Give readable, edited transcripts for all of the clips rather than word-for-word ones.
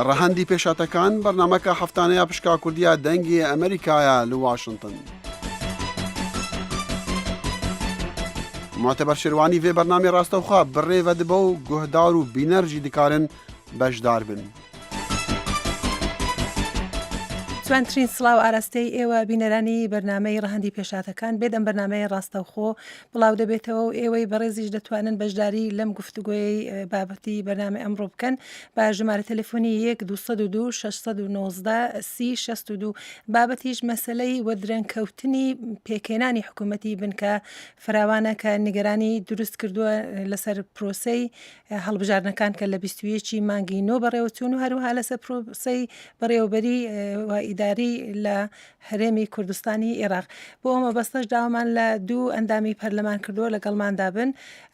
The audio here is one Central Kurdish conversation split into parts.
ڕەهەندی پێشهاتەکان، بەرنامەکە هەفتانەیە پشکا کوردیە دەنگی ئەمریکایە لە واشنتن. موعتەبەر شێروانی ڤێ بەرنامەی ڕاستەوخوا بڕێڤە دبە و گوهدار و بینەر ژی دکارن بەشدار بن. جوانترین سڵاو ئاراستەی ئێوە بینەرانی بەرنامەی ڕەهەندی پێشهاتەکان بێت ئەم بەرنامەیە ڕاستەوخۆ بڵاو دەبێتەوە و ئێوەی بەڕێزیش دەتوانن بەشداری لەم گفتوگۆیەی بابەتی بەرنامەی ئەمڕۆ بکەن بە ژمارە تەلەفۆنی 1 202 619 سی 62 بابەتیش مەسەلەی وەدرەنگکەوتنی پێکهێنانی حکوومەتی بنکە فراوانە کە نیگەرانی دروست کردووە لەسەر پرۆسەی هەڵبژاردنەکان کە لە 21 ی مانگی نۆ بەڕێوەچوون و هەروەها لەسەر پرۆسەی بەڕێوەبەری و ئیداری لە هەرێمی کوردستانی ئێراق. بۆ ئەو مەبەستەش داوامان لە دوو ئەندامی پەرلەمان کردووە لەگەڵماندا بن،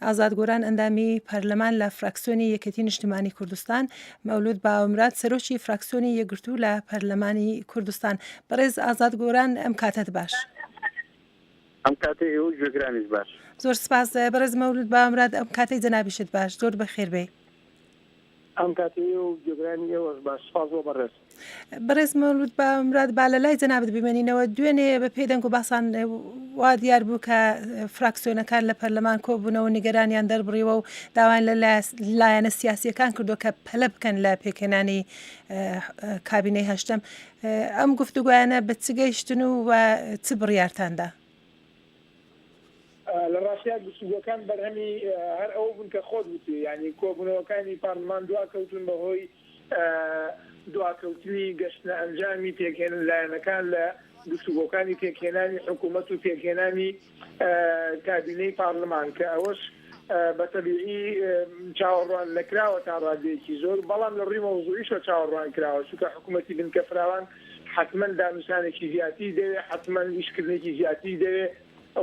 ئازاد گۆران ئەندامی پەرلەمان لە فراکسیۆنی یەکێتی نیشتمانی کوردستان، مەولود باوەمراد سەرۆکی فراکسیۆنی یەکگرتوو لە پەرلەمانی کوردستان. بەڕێز ئازاد گۆران ئەم کاتەت باش. ئەم کاتەی ئێوە و گوێگرانیش باش. زۆر سپاس بەڕێز مەولود باوەمراد ئەم کاتەی جەنابیشت باش. زۆر بەخێر بێی. ئەم کاتەی ئێوە و گوێگرانی ئێوەش باش. سپاس بۆ بەڕێز. بەڕێز مەولود باوەمراد با لە لای جەنابت بمێنینەوە، دوێنێ بە پێی دەنگ و باسان وا دیار بوو کە فراکسیۆنەکان لە پەرلەمان کۆبوونەوە و نیگەرانیان دەربڕیوە و داوایان لە لایەنە سیاسییەکان کردووە کە پەلە بکەن لە پێکهێنانی کابینەی هەشتەم. ئەم گفتوگۆیانە بە چ گەیشتن و چ بڕیارتان دا؟ لە ڕاستیا گفتوگۆکان بەرهەمی هەر ئەوە بوون کە خۆت وتی، یانی کۆبوونەوەکانی پارلمان دواکەوتوون بەهۆی دواکەوتنی گەشتنە ئەنجامی پێکهێن لایەنەکان لە گفتوگۆکانی پێکهێنانی حکوومەت و پێکهێنانی کابینەی پارلمان کە ئەوەش بە تەبیعی چاوەڕوان نەکراوە تا ڕادەیەکی زۆر، بەڵام لە ڕووی مەوزوعیشەوە چاوەڕوان کراوە، چونکە حکوومەتی بنکە فراوان حەتمەن دانوسانێکی زیاتری دەوێ، حەتمەن ئیشکردنێکی زیاتری دەوێ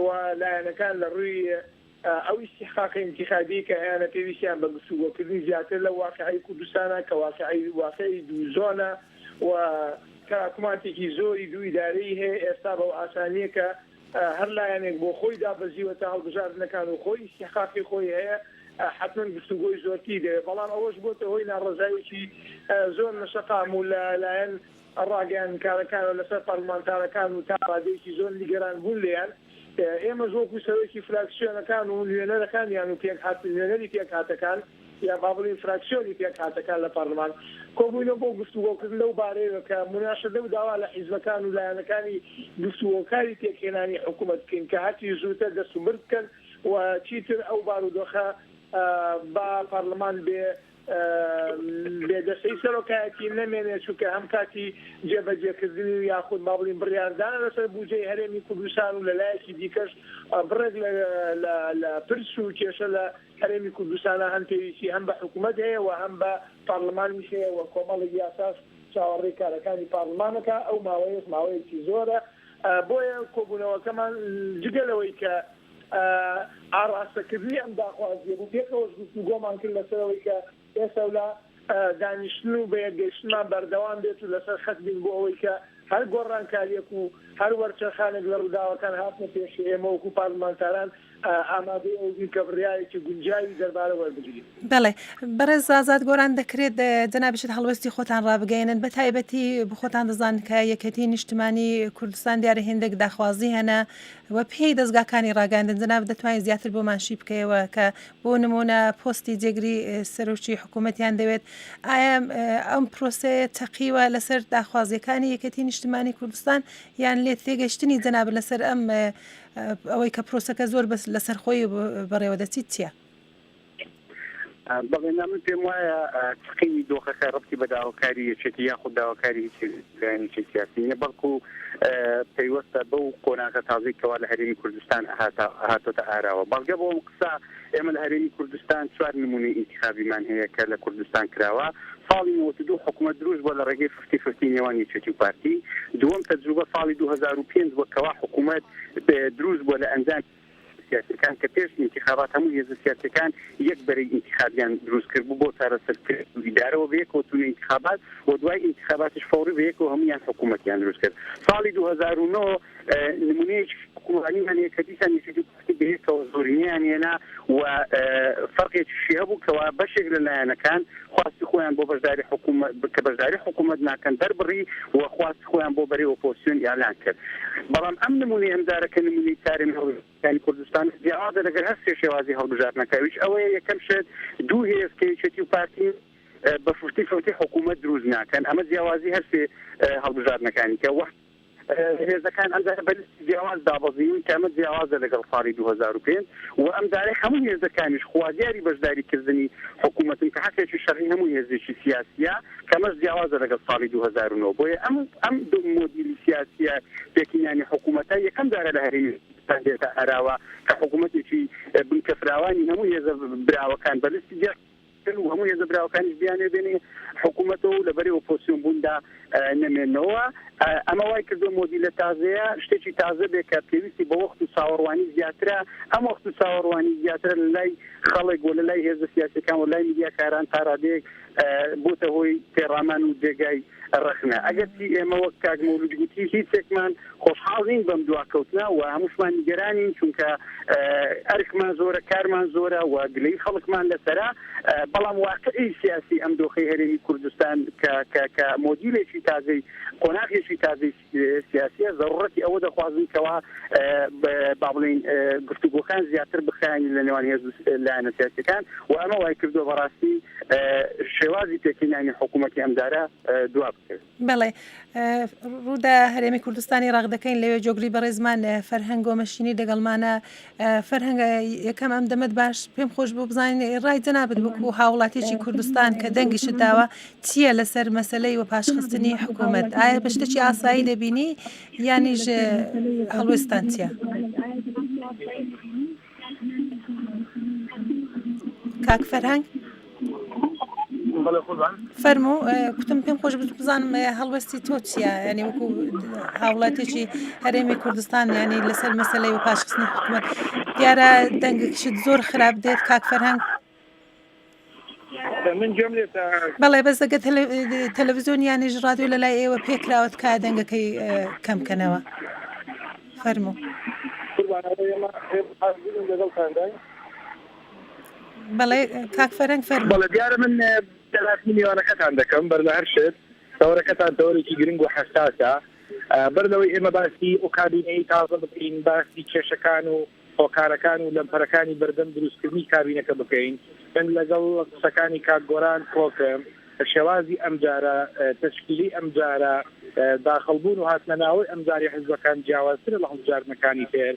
و لایەنەکان لە ڕووی ئەو ئیستیحقاقە ئینتیخابیەی کە هەیانە پێویستیان بە گفتوگۆکردنی زیاتر لەو واقیعەی کوردستانە کە واقیعی واقیعی دوو زۆنە و تراکماتێکی زۆری دوو ئیدارەیی هەیە ئێستا بەو ئاسانیە کە هەر لایەنێک بۆ خۆی دابەزیوەتە هەڵبژاردنەکان و خۆی ئیستیحقاقی خۆی هەیە حەتمەن گفتوگۆی زۆرتری دەوێت بەڵام ئەوەش بۆتە هۆی ناڕەزایەکی زۆر لە شەقام و لە لایەن ڕاگەیاندنکارەکانەوە لەسەر پارلمانتارەکان و تا ڕادەیەکی زۆر نیگەران بوون لێیان. ئێمەش وەکو سەرۆکی فراکسیۆنەکان و نوێنەرەکانیان و پێکهات نوێنەری پێکهاتەکان یا با بڵێین فراکسیۆنی پێکهاتەکان لە پارلمان کۆبووینەوە بۆ گفتوگۆکردن لەو بارەیەوە کە موناشەدە و داوا لە حیزبەکان و لایەنەکانی گفتوگۆکاری پێکهێنانی حکوومەت بکەین کە هەرچی زووتر دەستوبرد بکەن و چیتر ئەو بارودۆخە با پارلمان بێ بێ دەستەی سەرۆکایەتی نەمێنێت، چونکە هەم کاتی جێبەجێکردنی و یاخود با بڵێین بڕیاردانە لەسەر بوجەی هەرێمی کوردستان و لەلایەکی دیکەش بڕێک لە پرس و کێشە لە هەرێمی کوردستانە هەن پێویستی هەم بە حکومەت هەیە و هەم بە پارلمانیش هەیە و کۆمەڵێک یاساش چاوەڕێی کارەکانی پارلمانەکە ئەو ماوەیەش ماوەیەکی زۆرە بۆیە کۆبوونەوەکەمان جگە لەوەی کە ئاڕاستەکردنی ئەم داخوازییە بوو، پێکەوەش گفتوگۆمان کرد لەسەر ئەوەی کە ئێستەولا دانیشتن و بەیەکگەیشتنمان بەردەوام بێت و لەسەر خەت بین بۆ ئەوەی کە هەر گۆڕانکارییەک و هەر وەرچەرخانێک لە ڕووداوەکان هاتنە پێشێ ئێمە وەکوو پارلمانتاران ئامادەی ئەوە بین کە بڕیارێکی گونجاوی دەربارە وەربگرین. بەڵێ بەڕێز ئازاد گۆران دەکرێت جەنابیشت هەڵوێستی خۆتان ڕابگەیەنن بە تایبەتی خۆتان دەزانن کە یەکێتی نیشتمانی کوردستان دیارە هێندێک داخوازی هەنە و پێی دەزگاکانی ڕاگەیاندن جەنابت دەتوانیت زیاتر بۆمان شی بکەیەوە کە بۆ نمونە پۆستی جێگری سەرۆکی حکوومەتیان دەوێت ئایا ئەم پرۆسەیە تەقیوە لەسەر داخوازیەکانی یەکێتی نیشتمانی کوردستان یان لێ تێگەشتنی جەنابت لەسەر ئەم ئەوەی کە پرۆسەکە زۆر بەس لەسەر خۆی بەڕێوە دەچیت چییە؟ بەڵێ نا من پێم وایە چقینی دۆخەکە ڕەبتی بە داواکاری یەکێتی یاخود داواکاری هیچ لایەنێکی سیاسی نیە بەڵکو پەیوەستە بەو قۆناغە تازەی کەوا لە هەرێمی کوردستان هاتۆتە ئاراوە بەڵگە بۆ ئەم قسە ئێمە لە هەرێمی کوردستان چوار نمونەی ئینتیخابیمان هەیە کە لە کوردستان کراوە ساڵی 92 حکومەت دروست بووە لە ڕێگەی ففتی ففتی نێوان یەکێتی و پارتی دووەم تەجروبە ساڵی 2005 بووە کەوا حکومەت دروست بووە لە ئەنجام سیاسیەکان کە پێش ئینتیخابات هەموو هێزە سیاسیەکان یەک بەرەی ئینتیخابیان دروست کرد بوو بۆ چارەسەرکردن و ئیدارەوە بەیەکەوە چوونە ئینتیخابات و دوای ئینتیخاباتیش فەوڕی بەیەکەوە هەموویان حکوومەتیان دروست کرد ساڵی 2009 نمونەیەکی حکومڕانیمان هەیە کە دیسان یەکێتی و پارتی بەیەکەوە زۆرینەیان هێنا و. و فەرقێکیشی هەبوو کەوا بەشێک لە لایەنەکان خواستی خۆیان بۆ بەشداری حکوومەت کە بەشداری حکوومەت ناکەن دەربڕی و خواستی خۆیان بۆ بەرەی ئۆپۆزسیۆن ئیعلان کرد. بەڵام ئەم نموونەی ئەمجارە کە نموونەی چارەمی هەڵبژاردنەکانی کوردستانە جیاوازە لەگەل هەر سێ شێوازی هەڵبژاردنەکە ئەویش ئەوەیە یەکەم شت دوو هێز کە یەکێتی و پارتی بە ففتی ففتی حکوومەت دروست ناکەن ئەمە جیاوازی هەر سێ هەڵبژاردنەکانی کە وە هێزەکان ئەمجارە بە لیستی جیاواز دابەزیون کە ئەمە جیاوازە لەگەڵ ساڵی 2005 و ئەمجارەی هەموو هێزەکانیش خوازیاری بەشداریکردنی حکوومەتن کە حەقێکی شەرعی هەموو هێزێکی سیاسیە کە ئەمەش جیاوازە لەگەڵ ساڵی 2009 بۆیە ئەم ئەم مۆدیلی سیاسیە پێکهێنانی حکوومەتە یەکەم جارە لە هەرێمی کوردستان دێتە ئاراوە کە حکوومەتێکی بنکەفراوانی هەموو هێزە براوەکان بە لیستی جیا و هەموو هێزە براوەکانیش بیانەوێ بێنە حکوومەتەوە و لە بەرەی ئۆپۆزسیۆن بووندا نەمێنەوە. ئەمە وای کردووە مۆدیلە تازەیە شتێکی تازە بێ کە پێویستی بە وەخت و چاوەڕوانی زیاترە. ئەم وەخت و چاوەڕوانی زیاترە لە لای خەڵک و لە لای هێزە سیاسیەکان و لای میدیاکاران تا ڕادەیەک بۆتە هۆی تێڕامان و جێگای ڕەخنە. ئەگەرچی ئێمە وەک کاک مەولود گوتی هیچێکمان خۆشحاڵ نین بەم دواکەوتنە و هەمووشمان نیگەرانین چونکە ئەرکمان زۆرە، کارمان زۆرە و گلەیی خەڵکمان لەسەرە، بەڵام واقعی سیاسی ئەم دۆخەی هەرێمی کوردستان کە کە کە مۆدیلێکی تازەی قۆناغێکی تازەی سیاسیە زەڕوڕەتی ئەوە دەخوازن کەوا با بڵێین گفتوگۆکان زیاتر بخایەنین لە نێوان هێز و لایەنە سیاسیەکان و ئەمە وای کردووە بەڕاستی شێوازی پێکهێنانی حکوومەتی ئەمجارە دوا بکەوێت. بەڵێ ڕوودا هەرێمی کوردستانی ڕاق دەکەین لەوێ جۆگری بەڕێزمان فەرهەنگ گۆمەشینی دەگەڵمانە فەرهەنگ یەکەم ئەم دەمت باش پێم خۆش بوو بزانین ڕای جەنابت وەکو هاوڵاتیەکی کوردستان کە دەنگیشت داوە چییە لەسەر مەسەلەی وەپاشخستنی حکوومەت ئایا بە شتێکی ئاسایی دەبینی یانیش هەڵوێستان چییە؟ کاک فەرهەنگ فەرموو کوتم پێم خۆش بزانم هەڵوێستی تۆ چییە ینی وەکو هاوڵاتێکی هەرێمی کوردستان ینی لەسەر مەسلەی و پاشخستنی حکوومەت دیارە دەنگکشت زۆر خراپ دێت کاک فەرهەنگ من گوێم لێتە بەڵێ بەس دەگە تەلەڤزیۆن یانیش ڕادیۆ لە لای ئێوە پێکراوە تکایە دەنگەکەی کەم کەنەوە فەرموو. قوربان ئەوە ئێمە حازرین لەگەڵتانداین. بەڵێ کاک فەرەنگ فەرموو. بەڵێ دیارە من تەلافی میوانەکەتان دەکەم بەر لە هەر شت تەوەرەکەتان تەوەرێکی گرنگ و حەساسە بەر لەوەی ئێمە باسی ئەو کابینەی تازە بکەین باسی کێشەکان و هۆکارەکان و لەمپەرەکانی بەردەم دروستکردنی کابینەکە بکەین، من لەگەڵ قسەکانی کاک گۆران کۆکم، شێوازی ئەمجارە، تەشکیلی ئەمجارە، داخڵبوون و هاتنەناوەی ئەمجارەی حزبەکان جیاوازترە لە هەڵبژاردنەکانی تر،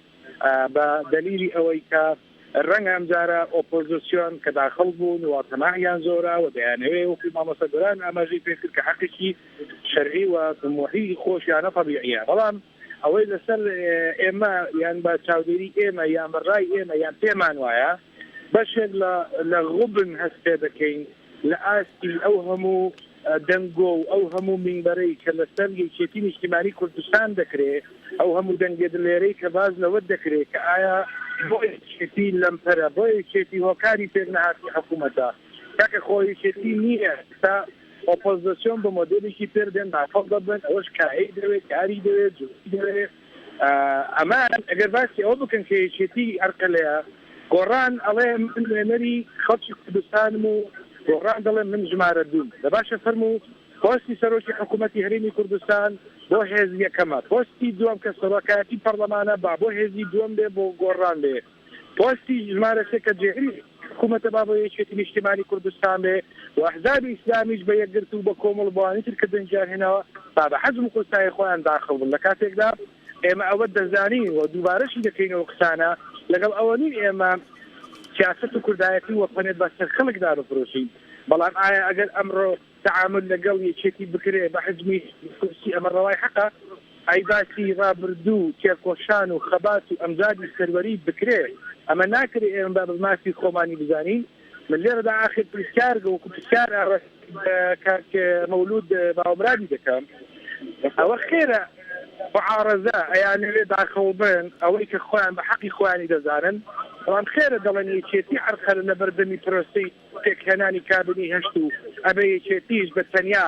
بە دەلیلی ئەوەی کە رەنگە ئەمجارە ئۆپۆزسیۆن کە داخڵ بوون و تەماعیان زۆرە و دەیانەوێ وەکو مامۆستا گۆران ئاماژەی پێکرد کە حەقێکی شەرعی و تموحی خۆشیانە تەبیعیە، بەڵام ئەوەی لەسەر ئێمە یان بە چاودێری ئێمە یان بە ڕای ئێمە یان پێمان وایە بەشێک لە لە غوبن هەست پێ دەکەین لە ئاستی ئەو هەموو دەنگۆ و ئەو هەموو مینبەرەی کە لەسەر یەکێتی نیشتیمانی کوردستان دەکرێ ئەو هەموو دەنگێ دلێرەی کە باس لەوە دەکرێ کە ئایا بۆ یەکێتی لەمپەرە بۆ یەکێتی هۆکاری پێک نەهاتنی حکوومەتە کاکە خۆ یەکێتی نییە تا ئۆپۆزسیۆن بە مۆدێلێکی تر دێن داخڵ دەبن، ئەوەش کایەی دەوێت، کاری دەوێت، جوڵەی دەوێت. ئەمان ئەگەر باسی ئەوە بکەن کە یەکێتی ئەرقەلەیە، گۆڕان ئەڵێ من نوێنەری خەڵکی کوردستانم و گۆڕان دەڵێ من ژمارە دووم. دە باشە فەرموو پۆستی سەرۆکی حکوومەتی هەرێمی کوردستان بۆ هێز یەکەمە، پۆستی دووەم کە سەرۆکایەتی پەڕلەمانە با بۆ هێزی دووەم بێ بۆ گۆڕان بێ. پۆستی ژمارە سێ کە جێگری حکوومەتە با بۆ یەکێتی نیشتیمانی کوردستان بێ و ئەحزابی ئیسلامیش بە یەکگرتوو و بە کۆمەڵ و بەوانی تر کە دەنگیان هێناوە با بە حەجم و قورسایی خۆیان داخڵ بن لە کاتێکدا ئێمە ئەوە دەزانین و دووبارەشی دەکەینەوە قسانە لەگەڵ ئەوە نین ئێمە سیاسەت و کوردایەتی و پەنێت بەسەر خەڵکدا بفرۆشین بەڵام ئایا ئەگەر ئەمڕۆ تەعامول لەگەڵ یەکێتی بکرێ بە حەجمی کورسی ئەمە ڕەوای حەقە؟ ئەی باسی ڕابردوو و تێکۆشان و خەبات و ئەمجادی سەروەری بکرێ ئەمە ناکرێ ئێمە با بە مافی خۆمانی بزانین؟ من لێرەدا ئاخر پرسیار وەکو پرسیار ئاراستەی بە کاک مەولود باوەمرادی دەکەم ئەوە خێرە معارەزە ئەیانەوێ داخڵ بن ئەوەی کە خۆیان بە حەقی خۆیانی دەزانن بەڵام خێرە دەڵێن یەکێتی عەرقەلە لەبەردەمی پرۆسەی پێکهێنانی کابینەی هەشت و ئەبێ یەکێتیش بە تەنیا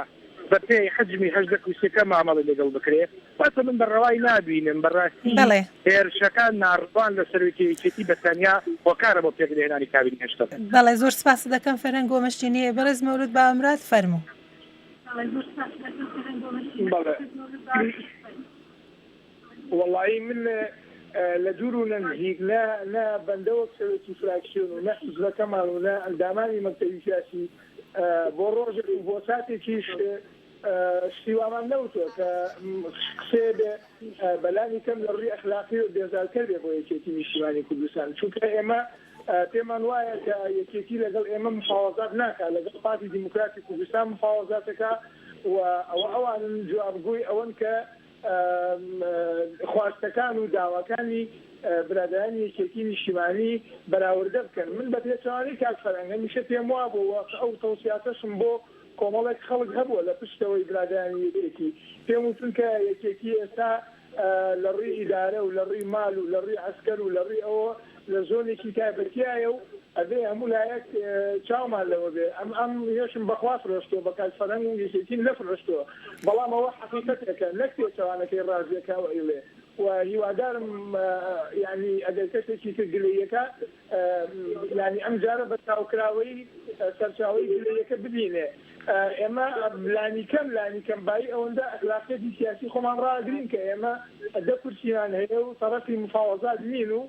بە پێی حەجمی 18 کورسیەکە مامەڵەی لەگەڵ بکرێ، واتە من بە ڕەوای نابینم، بە ڕاستی بەڵێ. هێرشەکان ناڕەوان لەسەر وی کە یەکێتی بە تەنیا هۆکارە بۆ پێکنەهێنانی کابینەی هەشتەم. بەڵێ زۆر سپاست دەکەم فەرهەنگ گۆمەشتینی. بەڕێز مەولود باوەمراد فەرموو. بەڵێ. وەڵایی من لە دوور و نەنزیک نە نە بەندە وەک سەرۆکی فراکسیۆن و نە حیزبەکەمان و نە ئەندامانی مەکتەبی سیاسی بۆ ڕۆژێک و بۆ ساتێکیش شتی وامان نەوتووە کە قسەیە بێ بەلانی کەم لە ڕووی ئەخلاقیەوە بێزارکەر بێ بۆ یەکێتی نیشتیمانی کوردستان چونکە ئێمە پێمان وایە کە یەکێتی لەگەڵ ئێمە مفاوەزات ناکا لەگەڵ پارتی دیموکراتی کوردستان مفاوەزاتەکا و ئەوە ئەوانن جوابگۆی ئەوەن کە خواستەکان و داواکانی برادەرانی یەکێتی نیشتیمانی بەراوردە بکەن. من بە پێچەوانەی کاک فەرهەنگ هەمیشە پێم وابوو و ئەو تەوسیاتەشم بۆ کۆمەڵێک خەڵک هەبووە لە پشتەوەی برادەرانی یەکێتی پێم وتون کە یەکێتی ئێستا لە ڕووی ئیدارە و لە ڕووی مال و لە ڕووی عەسکەر و لە ڕووی ئەوە لە زۆنێکی تایبەتیایە و ئەبێ هەموو لایەک چاومان لەوە بێ ئەم ئەم یەشم بەخوا فرۆشتووە بە کاک فەرهەنگ و یەکێتیم نەفرۆشتووە بەڵام ئەوە حەقیقەتێکە نەک پێچەوانەکەی ڕازیەکە و ئەیڵێ و هیوادارم یانی ئەگەر کەسێکی تر گلەییەکە یانی ئەم جارە بە چاوکراوەیی سەرچاوەی گلەییەکە ببینێ. ئێمە لانیکەم لانیکەم بایی ئەوەندە ئەخلاقیەتی سیاسی خۆمان ڕاگرین کە ئێمە دە کورسیمان هەیە و تەڕەفی مفاوەزات نین و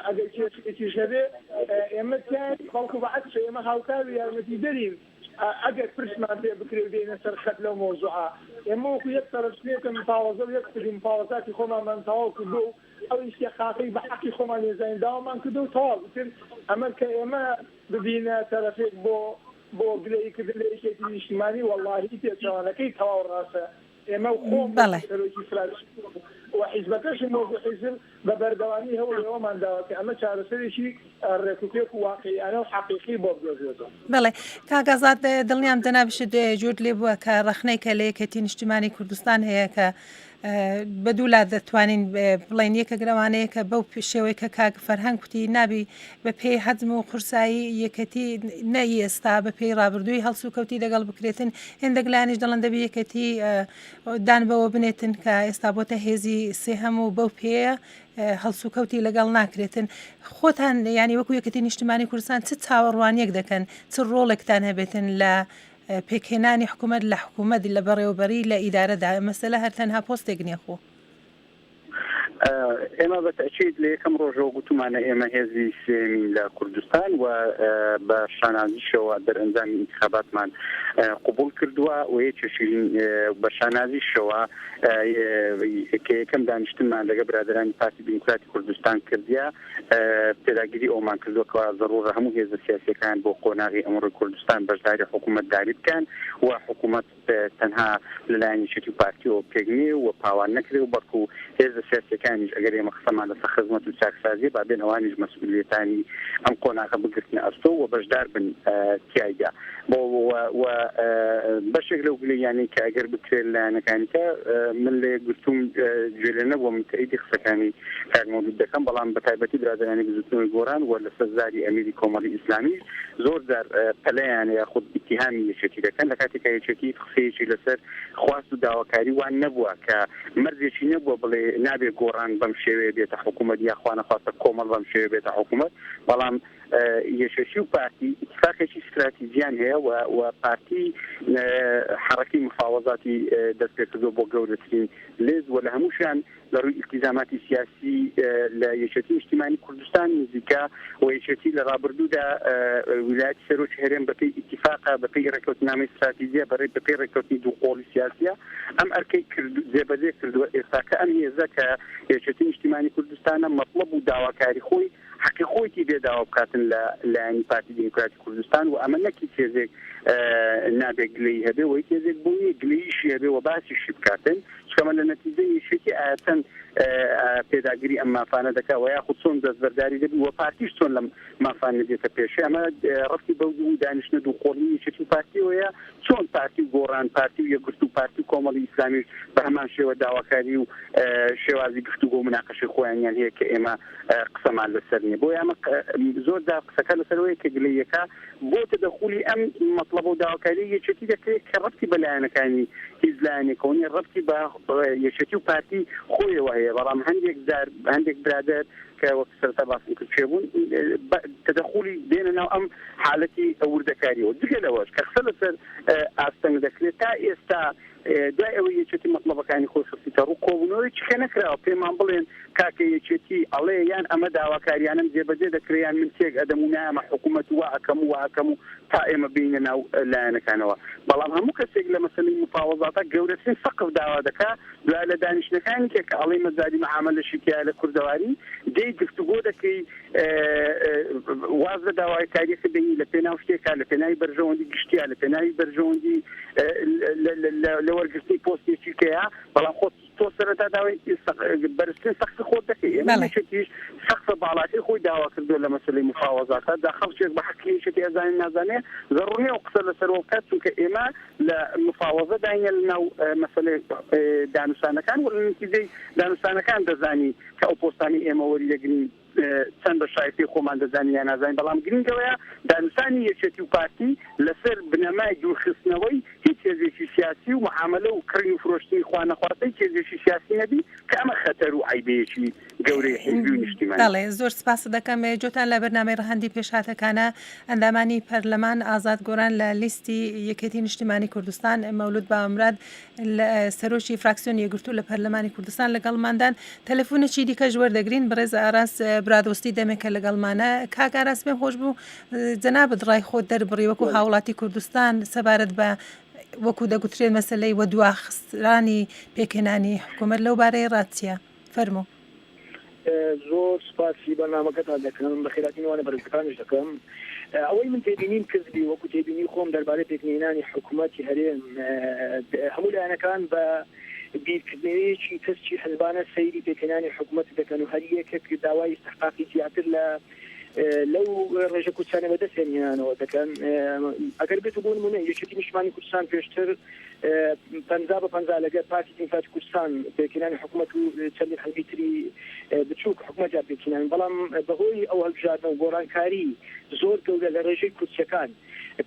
ئەگەر کێشەیەکیش هەبێ ئێمە تیاین بەڵکو بە عەکس ئێمە هاوکار و یارمەتیدەرین ئەگەر پرسمان پێ بکرێ و دێینە سەر خەت لەو مەوزوعە ئێمە وەکو یەک تەڕەف چوینەتە مفاوەزە و یەک خولی مفاوەزاتی خۆمانمان تەواو کردووە و ئەو ئیستیحقاقەی بە حەقی خۆمان لێزانین داوامان کردووە و تەواو ئیتر ئەمە کە ئێمە ببینە تەرەفێک بۆ بۆ گلەیی کردن لە یەکێتی نیشتیمانی وەڵاهی پێچەوانەکەی تەواو ڕاستە ئێمە و خۆم بەڵێ. وەکو سەرۆکی فراکسیۆن و حیزبەکەشم وەکو حیزب بە بەردەوامی هەوڵی ئەوەمان داوە کە ئەمە چارەسەرێکی ڕێکوپێک و واقعیانە و حەقیقی بۆ بدۆزرێتەوە. بەڵێ کاک ئازاد دڵنیام جەنابیشت گوێت لێ بووە کە ڕەخنەی کە لە یەکێتی نیشتیمانی کوردستان هەیە کە بە دوو لا دەتوانین بڵێین یەکێک لەوانەیە کە بەو شێوەی کە کاک فەرهەنگ کوتی نابی بە پێی حەجم و قورسایی یەکەتی نە ئێستا بە پێی ڕابردووی هەڵسوکەوتی لەگەڵ بکرێتن هێندێک لایەنیش دەڵێن دەبی یەکەتی دان بەوە بنێتن کە ئێستا بۆتە هێزی سێهەم و بەو پێیە هەڵسوکەوتی لەگەڵ ناکرێتن خۆتان یانی وەکو یەکەتی نیشتمانی کوردستان چ چاوەڕوانیەک دەکەن چ ڕۆڵێکتان هەبێتن لە پێکهێنانی حکومەت لە حکومەت لە بەڕێوەبەری لە ئیدارەدا مەسەلە هەر تەنها پۆستێک نیە خۆ. ئێمە بە تەئکید لە یەکەم ڕۆژەوە گوتومانە ئێمە هێزی سێیەمین لە کوردستان و بە شانازیشەوە دەرئەنجامی ئینتخاباتمان قبوڵ کردووە و یەکێکین بە شانازیشەوە کە یەکەم دانیشتنمان لەگە برادەرانی پارتی دیموکراتی کوردستان کردیە پێداگری ئەومان کردووە کەوا زەڕوڕە هەموو هێزە سیاسیەکان بۆ قۆناغی ئەمڕۆی کوردستان بەشداری حکوومەتداری بکەن و حکوومەت تەنها لەلایەن یەکێتی و پارتیەوە پێک نێ و پاوان نەکرێ و بەڵکو هێزە سیاسیەکانیش ئەگەر ئێمە قسەمان لەسەر خزمەت و چاکسازیە با بێن ئەوانیش مەسئولیەتانی ئەم قۆناغە بگرتنە ئەستۆ و بەشدار بن تیایدا بۆ و بەشێک لەو گلەییانەی کە ئەگەر بکرێت لایەنەکانی کە من لە یەکگرتووم گوێ لێ نەبووم تەئیدی قسەکانی کاک مەولود دەکەم بەڵام بە تایبەتی برادەرانی بزوتنەوەی گۆڕان و لەسەر زاری ئەمیری کۆمەڵی ئیسلامیش زۆر جار پەلەیان یاخود ئیتیهامی یەکێتی دەکەن لە کاتێکا یەکێتی هیچ قسەیەکی لەسەر خواست و داواکاری وان نەبووە کە مەرجێکی نەبووە بڵێ نابێ گۆڕان بەم شێوەیە بێتە حکوومەت یا خوانەخواستە کۆمەڵ بەم شێوەیە بێتە حکوومەت بەڵام یەکێتی و پارتی ئیتفاقێکی ستراتیجیان هەیە و و پارتی حەڕەکەی مفاوەزاتی دەست پێکردووە بۆ گەورەترین لێز و لە هەمووشیان لە ڕووی ئیلتیزاماتی سیاسی لە یەکێتی نیشتیمانی کوردستان نزیکە و یەکێتی لە ڕابردوودا ویلایەتی سەرۆکی هەرێم بەپێی ئیتیفاقە بەپێی ڕێککەوتنامەی ستراتیجیە بەڕێ بەپێی ڕێککەوتنی دوو قۆڵی سیاسیە ئەم ئەرکەی کرد جێبەجێ کردووە ئێستاکە ئەم هێزە کە یەکێتی نیشتیمانی کوردستانە مەتڵەب و داواکاری خۆی حەقی خۆیتی بێ داوا بکاتن لە لایەنی پارتی دیموکراتی کوردستان و ئەمە نەک هیچ هێزێک نابێ گلەیی هەبێ و هیچ هێزێک بۆ نییە گلەییشی هەبێ و باسیشی بکاتن چونکە ئەمە لە نەتیجەی یەکێتی ئایا چەند. پێداگری ئەم مافانە دەکا وە یاخود چۆن دەستبەرداری دەبی وە پارتیش چۆن لەم مافانە دێتە پێشێ ئەمە ڕەبتی بەو دوو دانیشتنە دوو قۆڵی یەکێتی و پارتیەوەیە چۆن پارتی و گۆڕان پارتی و یەکگرتوو و پارتی و کۆمەڵی ئیسلامیش بە هەمان شێوە داواکاری و شێوازی گفتوگۆ و مناقەشەی خۆیانیان هەیە کە ئێمە قسەمان لەسەر نییە بۆیە ئەمە زۆر جار قسەکە لەسەر ئەوەیە کە گلەییەکە بۆ تەدەخولی ئەم مەتڵەبە و داواکاریەی یەکێتی دەکرێت کە ڕەبتی بە لایەنەکانی هیچ لایەنێکەوە نییە ڕەبتی بە یەکێتی و پارتی خۆیەوە هەیە بەڵام هەندێک جار هەندێک برادەر کە وەک سەرەتا باسم کرد کێ بوون تەدەخولی دێنە ناو ئەم حالەتی وردەکاریەوە جگە لەوەش کە قسە لەسەر ئاستەنگ دەکرێت تا ئێستا دوای ئەوەی یەکێتی مەتڵەبەکانی خۆی خستیتە ڕوو، کۆبوونەوەیەکی کە نەکراوە پێمان بڵێن کاکە یەکێتی ئەڵێ یان ئەمە داواکاریانەم جێبەجێ دەکرێ یان من تێک ئەدەم و نایەمە حکوومەت و وا ئەکەم و وا ئەکەم و تا ئێمە بێینە ناو لایەنەکانەوە. بەڵام هەموو کەسێک لە مەسەلەی موفاوەزاتا گەورەترین سەقف داوا دەکا دوای لە دانیشتنەکانی کە کە ئەڵێی مەجالی مەعامەلەشی تیایە لە کوردەواری دێی گفتوگۆ دەکەی واز لە داواکاریەکە دێنی لە پێناو شتێکا لە پێناوی بەرژەوەندی گشتیا لە پێناوی بەرژەوەندی لە وەرگرتنی پۆستێکی کەیە بەڵام خۆت تۆ سەرەتا داوای بەرزترین سەقفی خۆت دەکەی ئێمە یەکێتیش سەقفە باڵاکەی خۆی داوا کردووە لە مەسەلەی مفاوەزاتە دا خەڵکێک بە حەقی یەکێتی ئەزانێ نازانێ زەڕوور نییە ئەو قسە لەسەرەوە بکات چونکە ئێمە لە مفاوەزە داینە لە ناو مەسەلەی دانوستانەکان و لە نتیجەی دانوستانەکان دەزانی کە ئەو پۆستانەی ئێمە وەری دەگرین چەند بە شایستەی خۆمان دەزانین یا نازانین، بەڵام گرنگ ئەوەیە دانوستانی یەکێتی و پارتی لەسەر بنەمای دوورخستنەوەی هیچ هێزێکی سیاسی و معامەلە و کڕین و فرۆشتنی خوانەخواستە هیچ هێزێکی سیاسی نەبی کە ئەمە خەتەر و عەیبەیەکی گەورەی حیزبی و نیشتیمانی. بەڵێ زۆر سپاست دەکەم. جۆتان لە بەرنامەی ڕەهەندی پێشهاتەکانە ئەندامانی پەرلەمان ئازاد گۆران لە لیستی یەکێتی نیشتیمانی کوردستان، مەولود باوەمراد سەرۆکی فراکسیۆنی یەکگرتوو لە پەرلەمانی کوردستان لەگەڵماندان. تەلەفونێکی دیکەش وەردەگرین، بەڕێز ئاراس برادۆستی دەمێکە لەگەڵمانە. کاک ئاراس پێم خۆش بوو جەنابت ڕای خۆت دەربڕی وەکو هاوڵاتی کوردستان سەبارەت بە وەکو دەگوترێت مەسەلەی وەدواخسترانی پێکهێنانی حکوومەت لەو بارەیە ڕات چییە؟ فەرموو. زۆر سوپاسی بەرنامەکەتان دەکەم، بەخێرهاتنی میوانە بەرێزەکانیش دەکەم. ئەوەی من تێبینیم کردبی وەکو تێبینی خۆم دەربارەی پێکنەهێنانی حکومەتی هەرێم، هەموو لایەنەکان بە بیرکردنەوەیەکی تەسکی حزبانە سەیری پێکهێنانی حکومەت دەکەن و هەریەکێک داوای ئیستحقاقی زیاتر لە لەو ڕێژە کورسیانە بەدەستیان هێنانەوە دەکەن. ئەگەر بێت و بۆ نمونە یەکێتی نیشتمانی کوردستان پێشتر 50 بە 50 لەگەر پارتی دیموکراتی کوردستان پێکهێنانی حکومەت و چەندین حزبی تری بچووک حکومەتیان پێکهێنان، بەڵام بەهۆی ئەو هەڵبژاردنە و گۆڕانکاری زۆر گەورە لە ڕێژەی کورسیەکان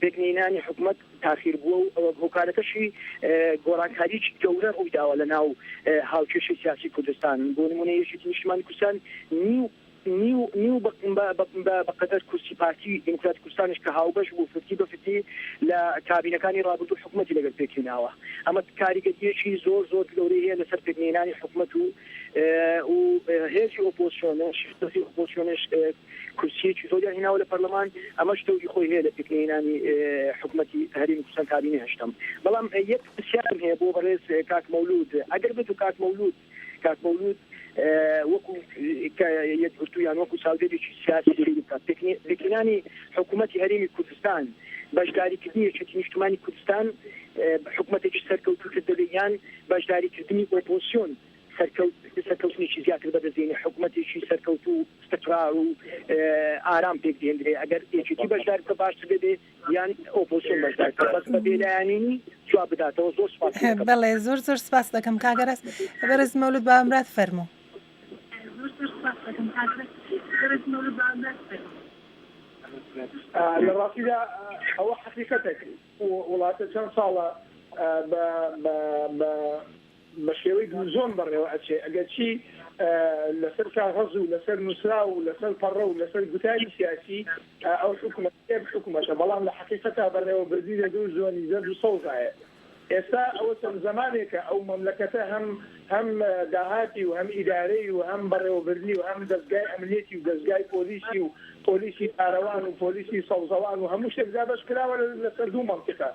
پێکنەهێنانی حکومەت تاخیر بووە و هۆکارەکەشی گۆڕانکاریی گەورە ڕوویداوە لە ناو هاوکێشەی سیاسی کوردستان. بۆ نمونە یەکێتی نیشتمانی کوردستان نیو نیو نیو بە بە قەدەر کورسی پارتی دیموکراتی کوردستانیش کە هاوبەش بوو ففتی بە ففتی لە کابینەکانی ڕابردوو حکومەتی لەگەل پێکهێناوە. ئەمە کاریگەرییەکی زۆر زۆر گەورەی هەیە لەسەر پێکنەهێنانی حکومەت و و هێزی ئۆپۆزسیۆنش هێزی ئۆپۆزسیۆنش کورسییەکی زۆریان هێناوە لە پەرلەمان ئەمەش دەوری خۆی هەیە لە پێکنەهێنانی حکومەتی هەرێمی کوردستان کابینەی هەشتەم. بەڵام یەک پرسیارم هەیە بۆ بەڕێز کاک مەولود ئەگەر بێت و کاک مەولود کاک مەولود وەکو یەکگرتوو یان وەکو چاودێرێکی سیاسی سەیری بکات پێکهێنانی حکوومەتی هەرێمی کوردستان بەشداریکردنی یەکێتی نیشتمانی کوردستان حکوومەتێکی سەرکەوتووتر دەبێت یان بەشداریکردنی ئۆپۆزسیۆن سەرکەوتنێکی زیاتر بەدەست دێنێ حکوومەتێکی سەرکەوتوو ئیستقرار و ئارام پێک دێندرێ ئەگەر یەکێتی بەشدار بکە باشتر دەبێ یان ئۆپۆزسیۆن بەشدار بکە بەس بە بێلایەنینی جواب بداتەوە زۆر سوپاسی دەکەم. بەڵێ زۆر زۆر سپاس دەکەم کاک ئاراس بەڕێز مەولود باوەمراد فەرموو. لە ڕاستیدا ئەوە حەقیقەتێک وڵاتە چەند ساڵە بە بە بە بە شێوەی دوو زۆن بەڕێوە ئەچێ، ئەگەرچی لەسەر کاغەز و لەسەر نووسراو و لەسەر پەڕە و لەسەر گوتاری سیاسی ئەو حکومەتە یەک حکومەتە، بەڵام لە حەقیقەتا بەڕێوەبردنی لە دوو زۆنی زەرد و سەوزایە. ئێستا ئەوە چەند زەمانێکە ئەو مەملەکەتە هەم هەم داهاتی و هەم ئیدارەی و هەم بەڕێوەبردنی و هەم دەزگای ئەمنیەتی و دەزگای پۆلیسی و پۆلیسی پارەوان و پۆلیسی سەوزەوان و هەموو شتێک دابەش کراوە لەسەر دوو مەنتیقە.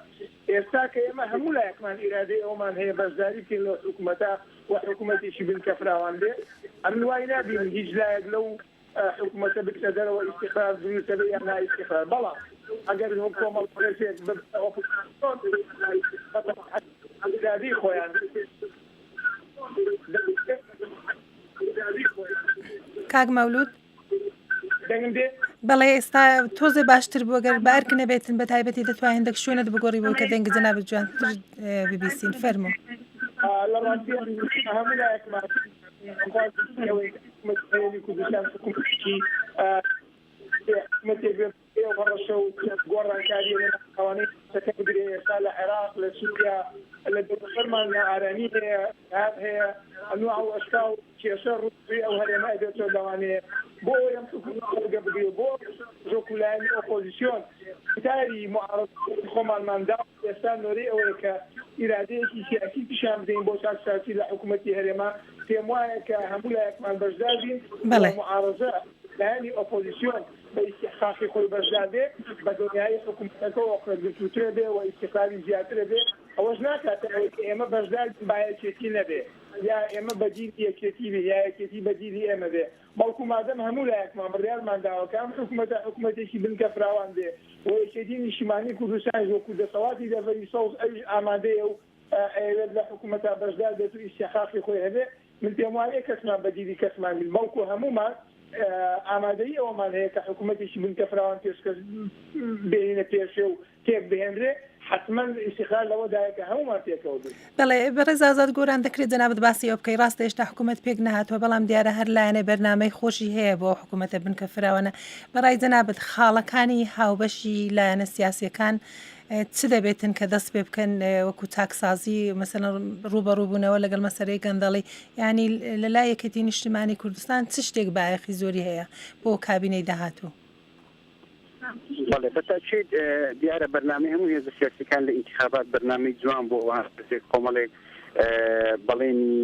ئێستا کە ئێمە هەموو لایەکمان ئیرادەی ئەوەمان هەیە بەشداری بکەین لەو حکومەتە و حکومەتێکی بنکە فراوان بێ، ئەمن وای نابینم هیچ لایەک لەو حکومەتە بچنە دەرەوە ئیستیقرار دروست دەبێ یان نائیستیقرار، بەڵام ئەگەر کۆمەڵ ڕێزێک ببنە ئۆپۆزسیۆن بە ئیرادەی خۆیان دەبێ. کاک مەولود دەنگم دێ؟ بەڵێ ئێستا تۆزێ باشتر بووە گەر بە ئەرک نەبێتن بە تایبەتی دەتوان هێندێک شوێنت بگۆڕی بۆی کە دەنگی جەنابت جوانتر ببیستین فەرموو. لە ڕاستیدا هەموو لایەکمان خوازیاری ئەوەین حکوومەتی هەرێمی کوردستان حکوومەتێکی حکوومەتێک بێ بێ هەڕەشە و گۆڕانکارییە لەناکاوانەی ناوچەکە بگرێ، ئێستا لە عێراق، لە سووریا، لە دەوروبەرمان نائارامی هەیە، ئیرهاب هەیە، ئەنواع و ئەشکاڵ کێشە ڕووبەڕووی ئەو هەرێمە ئەبێتەوە، لەوانەیە بۆ ئەوەی ئەم حکوومەتە ڕێگە بگرێ و بۆ ئەوەی وەکوو لایەنی ئۆپۆزیسیۆن گوتاری موعارەزەکردنی خۆمانمان دا و ئێستا نۆرەی ئەوەیە کە ئیرادەیەکی سیاسی پیشان بدەین بۆ چاکسازی لە حکوومەتی هەرێما، پێموایە کە هەموو لایەکمان بەشدار بین و موعارەزە، لایەنی ئۆپۆزیسیۆن بە ئیستیحقاقی خۆی بەشدار بێ، بە دڵنیایی حکوومەتەکە ئۆقرەگرتووترە بێ و ئیستیقلالی زیاترە بێ، ئەوەش ناکاتە ئەوەی کە ئێمە بەشدار بین با یەکێتی نەبێ یا ئێمە بەدیلی یەکێتی بین یا یەکێتی بەدیلی ئێمە بێ، بەڵکو مادەم هەموو لایەکمان بڕیارمان داوە کە ئەم حکوومەتە حکوومەتێکی بنکە فراوان بێ و یەکێتی نیشتیمانی کوردستانیش وەکوو دەسەڵاتی دەڤەری سەوز ئەویش ئامادەیە و ئەیەوێت لە حکوومەتا بەشدار بێت و ئیستیحقاقی خۆی هەبێ، من پێم وانیە کەسمان بەدیلی کەسمان بین، بەڵکو هەموومان ئامادەیی ئەوەمان هەیە کە حکوومەتێکی بنکە فراوان پێشکەش بێنینە پێشێ و پێک بهێنرێ، حەتمەن ئیستیقلال لەوەدایە کە هەموومان پێکەوە بین. بەڵێ بەڕێز ئازاد گۆران دەکرێت جەنابت باسی ئەوە بکەی ڕاستە هێشتا حکوومەت پێک نەهاتووە بەڵام دیارە هەر لایەنێ بەرنامەی خۆشی هەیە بۆ ئەو حکوومەتە بنکە فراوانە بەڕای جەنابت خاڵەکانی هاوبەشی لایەنە سیاسیەکان چ دەبێتن کە دەست پێ بکەن وەکو چاکسازی مەسەلەن ڕووبەڕووبوونەوە لەگەڵ مەسەلەی گەندەڵی یانی لە لای یەکێتی نیشتمانی کوردستان چ شتێک بایەخی زۆری هەیە بۆ کابینەی داهاتوو؟ بەڵێ بە تاکید دیارە بەرنامەی هەموو هێزە سیاسیەکان لە ئینتخابات بەرنامەی جوان بۆ ئەوان کۆمەڵێک بەڵێنی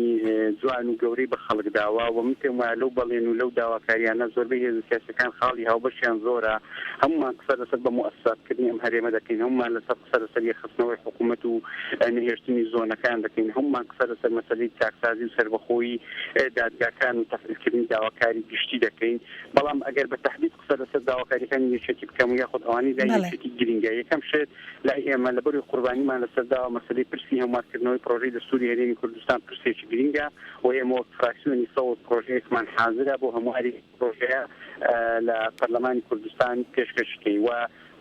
جوان و گەورەی بە خەڵک داوە و من پێم وایە لەو بەڵێن و لەو داواکاریانە زۆربەی هێزە سیاسیەکان خاڵی هاوبەشیان زۆرە هەموومان قسە لەسەر بە موئەسسات کردنی ئەم هەرێمە دەکەین هەموومان لەسەر قسە لەسەر یەکخستنەوەی حکوومەت و نەهێشتنی زۆنەکان دەکەین هەموومان قسە لەسەر مەسەلەی چاکسازی و سەربەخۆیی دادگاکان و تەفعیلکردنی داواکاری گشتی دەکەین بەڵام ئەگەر بە تەحدید قسە لەسەر داواکاریەکانی یەکێتی بکەم و یاخود ئەوانەی لای یەکێتی گرینگە یەکەم شت لای ئێمە لەبەروی قوربانیمان لەسەر داوە مەسەلەی پرسی هەموارکردنەوەی پرۆژەی دەستوری هەرێمی کوردستان پرسێکی گرینگە و ئێمە وەک فراکسیۆنی سەوز پرۆژەیەکمان حازرە بۆ هەمواری پرۆژەیە لە پەرلەمانی کوردستان پێشکەشی کەین و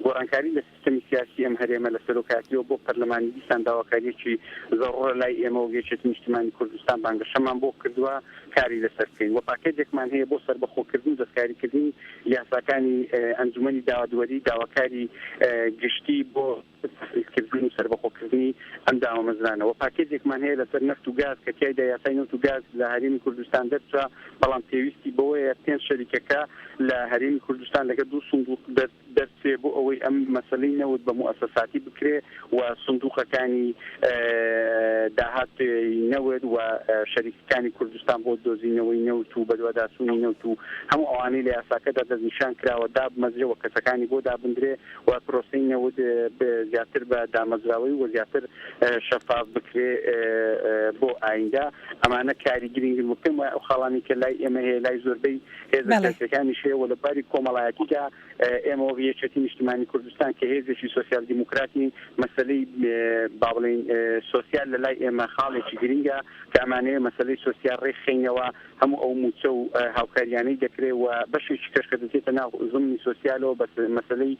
گۆڕانکاری لە سیستەمی سیاسی ئەم هەرێمە لە سەرۆکایەتیەوە بۆ پەرلەمانی دیسان داواکاریەکی زەڕوڕە لای ئێمە وەک یەکێتی نیشتیمانی کوردستان بانگەشەمان بۆ کردوە کاری لەسەر بکەین و پاکێجێکمان هەیە بۆ سەربەخۆکردن و دەستکاریکردنی یاساکانی ئەنجومەنی دادوەری داواکاری گشتی بۆ تەفعیلکردن و سەربەخۆکردنی ئەم دامەزرانە و پاکێجێکمان هەیە لەسەر نەفت و گاز کە تیایدا یاسای نەوت و گاز لە هەرێمی کوردستان دەرچوە بەڵام پێویستی بەوەیە پێنج شەریکەکە لە هەرێمی کوردستان لەگەڵ دوو سندوق دەرچێ بۆ ئەوەی ئەم مەسەلەی نەوت بە موئەسەساتی بکرێ و سندوقەکانی داهات نەوت و شەریکەکانی کوردستان بۆ دۆزینەوەی نەوت و بەدواداچوونی نەوت و هەموو ئەوانەی لە یاساکەدا دەستنیشان کراوە دابمەزرێ و کەسەکانی بۆ دابندرێ و پرۆسەی نەوت زیاتر بە دامەزراوەی و زیاتر شەفاف بکرێ بۆ ئایندە. ئەمانە کاری گرنگن و پێم وایە ئەو خاڵانەی کە لای ئێمە هەیە لای زۆربەی هێزە سیاسیەکانیش هەیە و لە باری کۆمەڵایەتیدا ئێمە وەک یەکێتی نیشتمانی کوردستان کە هێزێکی سۆسیال دیموکراتین مەسەلەی با بڵێین سۆسیال لە لای ئێمە خاڵێکی گرنگە کە ئەمانەوێ مەسەلەی سۆسیال ڕێکخەینەوە هەموو ئەو مووچە و هاوکاریانەی دەکرێ و بەشێکی کەش کە دەچێتە ناو زمنی سۆسیالەوە بەس مەسەلەی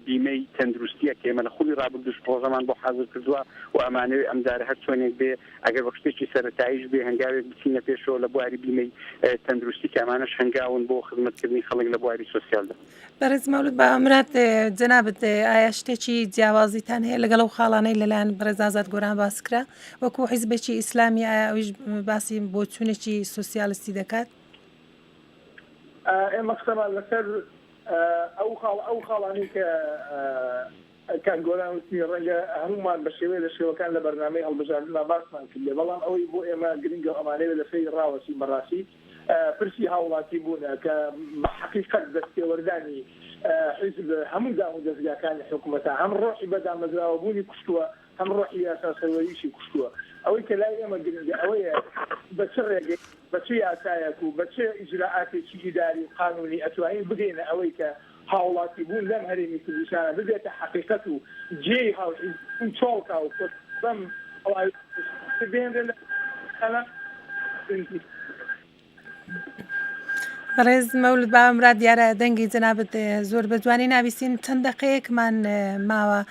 بیمەی تەندروستیە کە ئێمە لە خولی ڕابردووش پڕۆژەمان بۆ حازر کردووە و ئەمانەوێ ئەمجارە هەر چۆنێک بێ ئەگەر وەک شتێکی سەرەتاییش بێ هەنگاوێک بچینە پێشەوە لە بواری بیمەی تەندروستی کە ئەمانەش هەنگاون بۆ خزمەتکردنی خەڵک لە بواری سۆسیالدا. بەڕێز مەولود باباموراد جەنابت ئایا شتێکی جیاوازیتان هەیە لەگەڵ ئەو خاڵانەی لەلایەن بەڕێز ئازاد گۆران باس کرا وەکو حیزبێکی ئیسلامی ئایا ئەویش باسی بۆچوونێکی سۆسیالستی دەکات؟ ئێمە قسەمان لەسەر ئەو خاڵ ئەو خاڵانەی کە کاک گۆران وتنی ڕەنگە هەموومان بە شێوەیە لە شێوەکان لە بەرنامەی هەڵبژاردندا باسمان کردبێ، بەڵام ئەوەی بۆ ئێمە گرنگە و ئەمانەوێ لەسەری ڕاوەستین بەڕاستی پرسی هاوڵاتی بوونە کە بە حەقیقەت دەستێوەردانی حیزب هەموو دام و دەزگاکانی حکومەتە هەم ڕۆحی بە دامەزراوەبوونی کوشتووە هەم ڕۆحی یاسا سەروەریشی کوشتووە. ئەوەی کە لای ئێمە گرنگە ئەوەیە بە چ ڕێگەیەک، بە چ یاسایەک و بە چ ئیجرائاتێکی ئیداری و قانوونی ئەتوانین بگەینە ئەوەی کە هاوڵاتی بوون لەم هەرێمی کوردستانە ببێتە حەقیقەت و جێی هاوحیزببوون چۆڵ کا و کۆتایی بەم هەڵاوێردنە بهێنرێت لە کوردستانە. بەڕێز مەولود باوەمراد دیارە دەنگی جەنابت زۆر بە جوانی نابیستین چەند دەقەیەکمان ماوە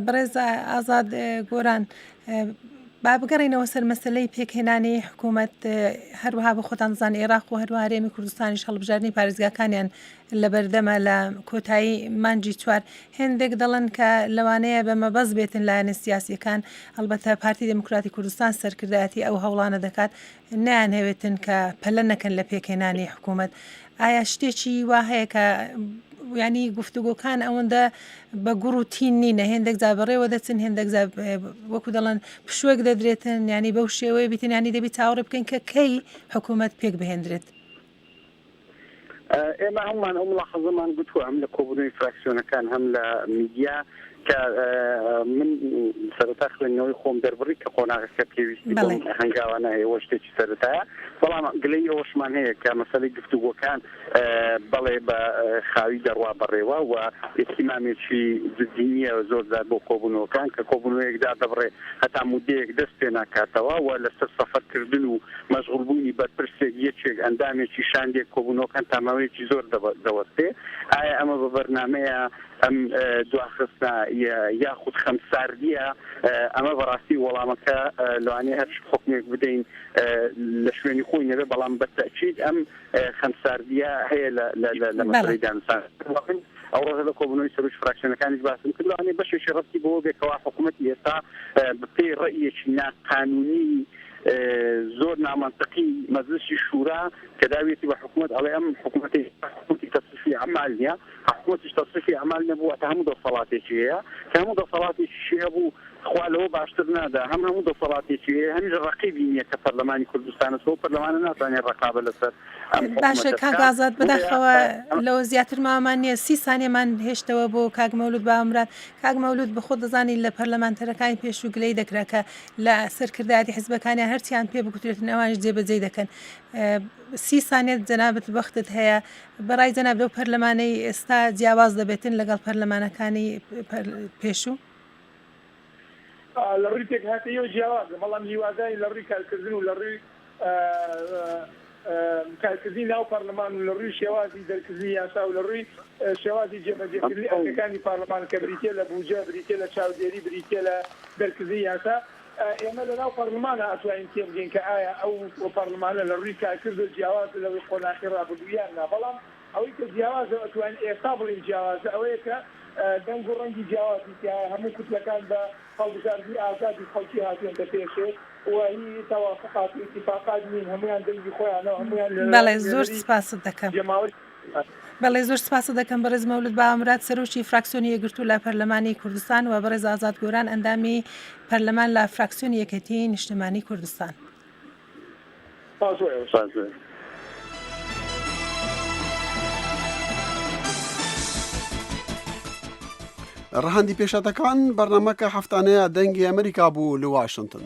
بەڕێز ئازاد گۆران با بگەڕێینەوە سەر مەسەلەی پێکهێنانی حکوومەت، هەروەها بۆ خۆتان دەزانن ئێراق و هەروەها هەرێمی کوردستانیش هەڵبژاردنی پارێزگاکانیان لەبەردەمە لە کۆتایی مانگی چوار. هێندێک دەڵێن کە لەوانەیە بە مەبەست بێتن لایەنە سیاسییەکان، هەڵبەتە پارتی دێموکراتی کوردستان سەرکردایەتی ئەو هەوڵانە دەکات، نایانهەوێتن کە پەلە نەکەن لە پێکهێنانی حکوومەت. ئایا شتێکی وا هەیە کە ینی گفتوگۆکان ئەوەندە بە گوڕ و تین نینە هێندێک جار بەڕێوە دەچن هێندێک جار وەکو دەڵێن پشووێک دەدرێتن ینی بەو شێوەیە بیتن ینی دەبی چاوەڕێ بکەین کە کەی حکوومەت پێک بهێندرێت. ئێمە هەموومان ئەو ملاحەزەمان گوتووە هەم لە کۆبوونەوەی فراکسیۆنەکان هەم لە میدیا کە من سەرەتا خوێندنەوەی خۆم دەربڕی کە قۆناغەکە پێویستی بەم هەنگاوانە هەیە وە شتێکی سەرەتایە بەڵام گلەی ئەوەشمان هەیە کە مەسەلەی گفتوگۆکان بەڵێ بە خاوی دەڕوا بەڕێوە و ئیهتیمامێکی جدی نییە زۆر جار بۆ کۆبوونەوەکان کە کۆبوونەوەیەک دادەبڕێ هەتا مودەیەک دەست پێ ناکاتەوە و لەسەر سەفەرکردن و مەشغوڵبوونی بەرپرسێک یەکێک ئەندامێکی شاندێک کۆبوونەوەکان تا ماوەیەکی زۆر دەوەستێ ئایا ئەمە بە بەرنامەیە ئەم دواخستنە یاخود خەمساردییە ئەمە بەڕاستی وەڵامەکە لەوانەیە هەر حوکمێک بدەین لە شوێنی خۆی نەبێ بەڵام بە تەئکید ئەم خەمساردییە هەیە لە لە مەسەلەی دانوستان. ئەو ڕۆژە لە کۆبوونەوەی سەرۆکی فراکسیۆنەکانیش باسم کرد لەوانەیە بەشێکی ڕەبتی بەوە بێ کەوا حکوومەتی ئێستا بەپێی ڕەئیەکی ناقانوونی زۆر نامەنتقی مەجلسی شورا کە داویەتی بە حکوومەت ئەڵێ ئەم حکوومەتی حکوومەتی تەسریفی ئەعمال نییە حکوومەتیش تەسریفی ئەعمال نەبوو واتە هەموو دەسەڵاتێکی هەیە کە هەموو دەسەڵاتێکیشی هەبوو خوا لەوە باشتر نادا هەم هەموو دەسەڵاتێکی هەیە هەمیش ڕەقیبی نییە کە پەرلەمانی کوردستانە چۆ پەرلەمانە ناتوانێت ڕەقابە لەسەر ئەم باشە حکوومەتە کاک بکا ئازاد بۆیە بەداخەوە لەوە زیاتر ماوەمان نییە سی سانیەمان هێشتەوە بۆ کاک مەولود باوەمراد کاک مەولود بە خۆت دەزانی لە پەرلەمانتەرەکانی پێشوو گلەی دەکرا کە لە سەرکردایەتی حزبەکانیان هەرچیان پێ بگوترێتن ئەوانیش جێبەجێی دەکەن سی سانیەت جەنابت وەختت هەیە بەڕای جەناب لەو پەرلەمانەی ئێستا جیاواز دەبێتن لەگەڵ پەرلەمانەکانی پێشوو؟ لە ڕووی پێکهاتەییەوە جیاوازە، بەڵام هیوادارین لە ڕووی کارکردن و لە ڕووی کارکردنی ناو پەرلەمان و لە ڕووی شێوازی دەرکردنی یاسا و لە ڕووی شێوازی جێبەجێکردنی ئەرکەکانی پارلەمان کە بریتییە لە بوجە، بریتییە لە چاودێری، بریتییە لە دەرکردنی یاسا، ئێمە لە ناو پەرلەمانا ئەتوانین تێبگەین کە ئایا ئەو پەرلەمانە لە ڕووی کارکردەوە جیاوازە لەوەی قۆناخی ڕابردوو یان نا، بەڵام ئەوەی کە جیاوازە و ئەتوانین ئێستا بڵێین جیاوازە ئەوەیە کە دەنگ و ڕەنگی جیاوازی تیایە، هەموو کوتلەکان بە هەڵبژاردنی ئازادی خەڵکی هاتوونەتە پێشێ و هی تەوافوقات و ئیتیفاقات نین، هەموویان دەنگی خۆیانە و هەموویان بەڵێ زۆر نوێنەری سپاست دەکەم. جەماوەری بەڵێ زۆر سپاست دەکەم بەڕێز مەولود باوەموراد سەرۆکی فراکسیۆنی یەکگرتوو لە پەرلەمانی کوردستان و بەڕێز ئازاد گۆران ئەندامی پەرلەمان لە فراکسیۆنی یەکێتیی نیشتمانی کوردستان. سپاس بۆ ئێوەش. سپاس بۆ ئێوەش. ڕەهەندی پێشهاتەکان بەرنامەکە هەفتانەیە دەنگی ئەمریکا بوو لە واشنتن.